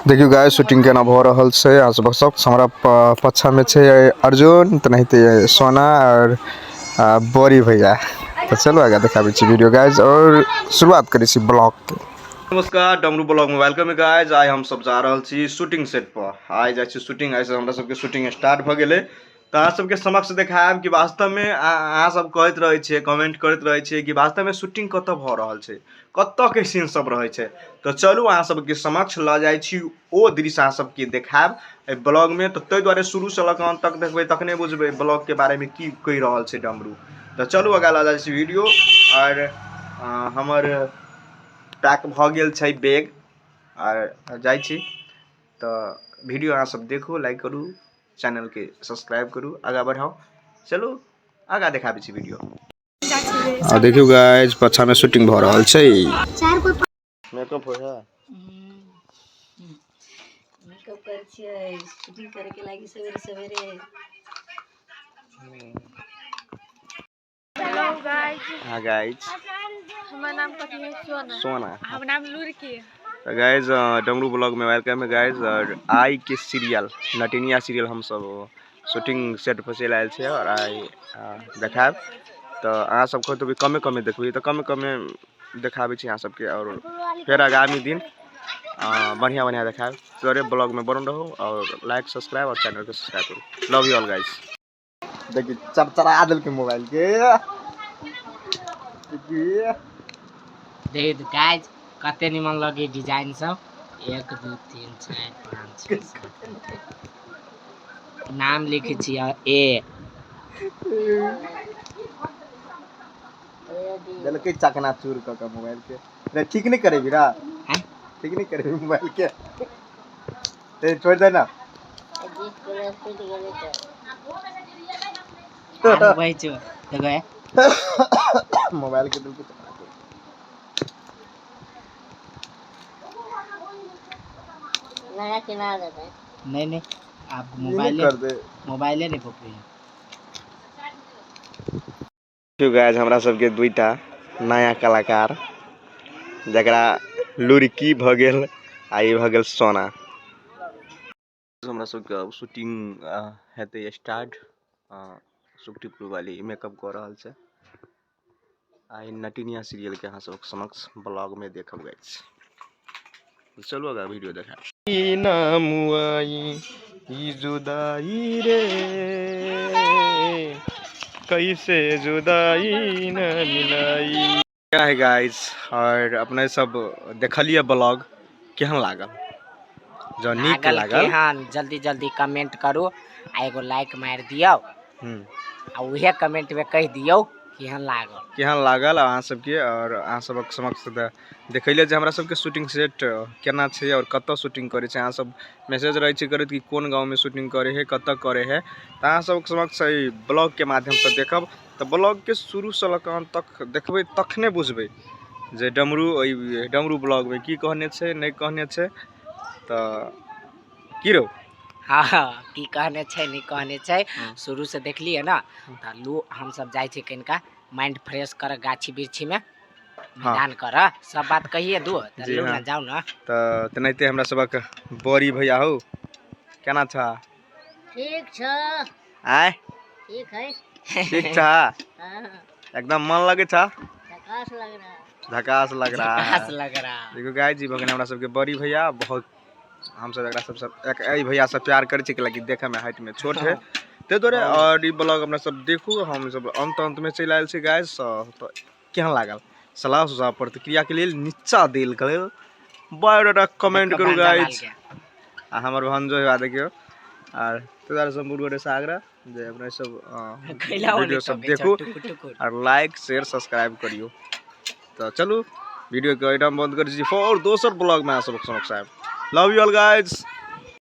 देखियौ guys, shooting केना भऽ रहल छै। अहाँ सबक सब हमरा पछा में छै अर्जुन, तेनाहिते सोना और बड़ी भैया। तऽ चलू आगाँ देखाबै छी वीडियो गाइस और शुरुआत करै छी ब्लॉग के। नमस्कार, डमरू ब्लॉग में welcome है गाइस। आइ हम सब जा रहल छी शूटिंग सेट पर। आइ जाइ छी शूटिंग, आइ से हमरा सबके शूटिंग स्टार्ट भऽ गेलै। तऽ अहाँ सबके समक्ष देखायब कि वास्तवमे अहाँ सब कहैत रहै छियै, कमेंट करैत रहै छियै कि वास्तवमे शूटिंग कतऽ भऽ रहल छै, कतऽके सीन सब रहै छै। तऽ चलू अहाँ सबके समक्ष लऽ जाइ छी, ओ दृश्य अहाँ सबके देखायब एहि ब्लॉगमे। तऽ ताहि दुआरे शुरूसँ लऽ कऽ अन्त तक देखबै, तखने बुझबै ब्लॉगके बारेमे की कहि रहल छै डमरू। तऽ चलू आगाँ लऽ जाइ छी वीडियो। आओर हमर पैक भऽ गेल छै बैग आर जाइ छी। तऽ वीडियो अहाँ सब देखू, लाइक करू, चैनल के सब्सक्राइब करू, आगाँ बढ़ाउ। चलू आगाँ देखाबै छी वीडियो। आ देखियौ गाइस, पछा में शूटिंग भऽ रहल छै। मेकअप होइ है, मेकअप करै छियै, शूटिंग करे के लागी सवेरे सवेरे। Hello guys. हाँ गाइस, हमर नाम कथी है? सोना। सोना। हमर नाम लुड़की। तो गाइस, डमरू ब्लॉग में welcome है गाइस। और आई के सीरियल नटिनिया सीरियल हम सब शूटिंग सेट पर चलि आयल छियै और आई देखायब। तऽ अहाँ सब कहतो भी कमे कमे देखबै, तऽ कमे कमे देखाबै छी अहाँ सबके। और फेर आगामी दिन बढ़िया बढ़िया देखायब। तोरे ब्लॉग में बनल रहू और लाइक सब्सक्राइब और चैनल के सब्सक्राइब करू। Love you all guys. देखी चरचरा देलकै मोबाइल के। देखी देख गाइस, कते निमन लगे डिजाइन सब। 1 2 3 4 5 6 7 8। नाम लिखे छियै ए। देलकै चकना चूर कऽ के मोबाइल के। रे ठीक नहीं करेबी रा? हैं? ठीक नहीं करेबी मोबाइल के? ए छोड़ दे ना। आरो वही छौ देखो ए। मोबाइल के देलकै चकना चूर। नहीं नहीं, आप ई नहीं मोबाइल कर दे। मोबाइले नहीं पकड़ी। देखियौ गाइस, हमरा सबके दुईटा नया कलाकार, जकरा लुड़की भऽ गेल आ ई भऽ गेल सोना। हमरा सबके अब शूटिंग हेतै स्टार्ट। सुखटीपुर वाली मेकअप कऽ रहल छै। आ ई नटिनिया सीरियल के अहाँ सबके समक्ष ब्लॉग में देखब गाइस। चलू आगाँ वीडियो देखायब। ई नाम आई ई जुदाई रे, कैसे जुदाई न मिलाई। क्या है गाइस, और अपने सब देखलिए ब्लॉग केहन लागल? जँ नीक लागल केहन, जल्दी जल्दी कमेंट करू आ एगो लाइक मारि दियौ। आ उहे कमेंट में कहि दियौ केहन लागल। केहन लागल अहाँ सबके। और अहाँ सबक समक्ष देखैले जे हमरा सबके शूटिंग सेट केना छै और कतऽ शूटिंग करै छै। अहाँ सब मैसेज रहै छै करैत कि कोन गाँवमे शूटिंग करै है, कतऽ करै है। तऽ अहाँ सबक समक्ष एहि ब्लॉगके माध्यमसँ देखब। तऽ ब्लॉगके शुरूसँ लऽ कऽ अन्त तक देखबै, तखने बुझबै जे डमरू एहि डमरू ब्लॉगमे की कहने छै, नहि कहने छै। तऽ की रौ? हाँ हाँ, की कहने छै, नहि कहने छै। शुरू से देखलियै ने तऽ लू हमसब जाइ छै कनिका माइंड फ्रेश कर गाछी वृक्षी में मैदान कर सब बात कहिए दू तऽ जी लू हाँ। ना जाउ ना। तऽ तेनाहिते हमरा सबक बड़ी भैया हौ, केना छ? ठीक छ। आय? ठीक है। ठीक छ? हाँ। एकदम मन लगे छ? झकास लग रहा है। झकास लग रहा है। झकास लग रहा। देखो गाय जी, भगवान हमरा सबके बड़ी भैया बहुत, हमसब एकरा सबसँ एक एहि भैया से प्यार करै छी, कैलाकि देखैमे हाइटमे छोट है ताहि दुआरे। और ई ब्लॉग अपना सब देखू। हम सब अंत अंत में चलि आयल छी गाइस। तऽ केहन लागल, सलाह सुझाव प्रतिक्रिया के लेल नीचा देल गेल बायोडाटा कमेंट करू गाइस। आ हमर भांजो है देखियौ। आर ताहि दुआरे सम्पूर्ण गोटे से आग्रह जे अपने सब वीडियो सब देखू और लाइक शेयर सब्सक्राइब करियौ। तऽ चलू वीडियो के एहिठाम बंद करै छी, और दोसर ब्लॉग में अहाँ सबक समक्ष आयब। Love you all guys.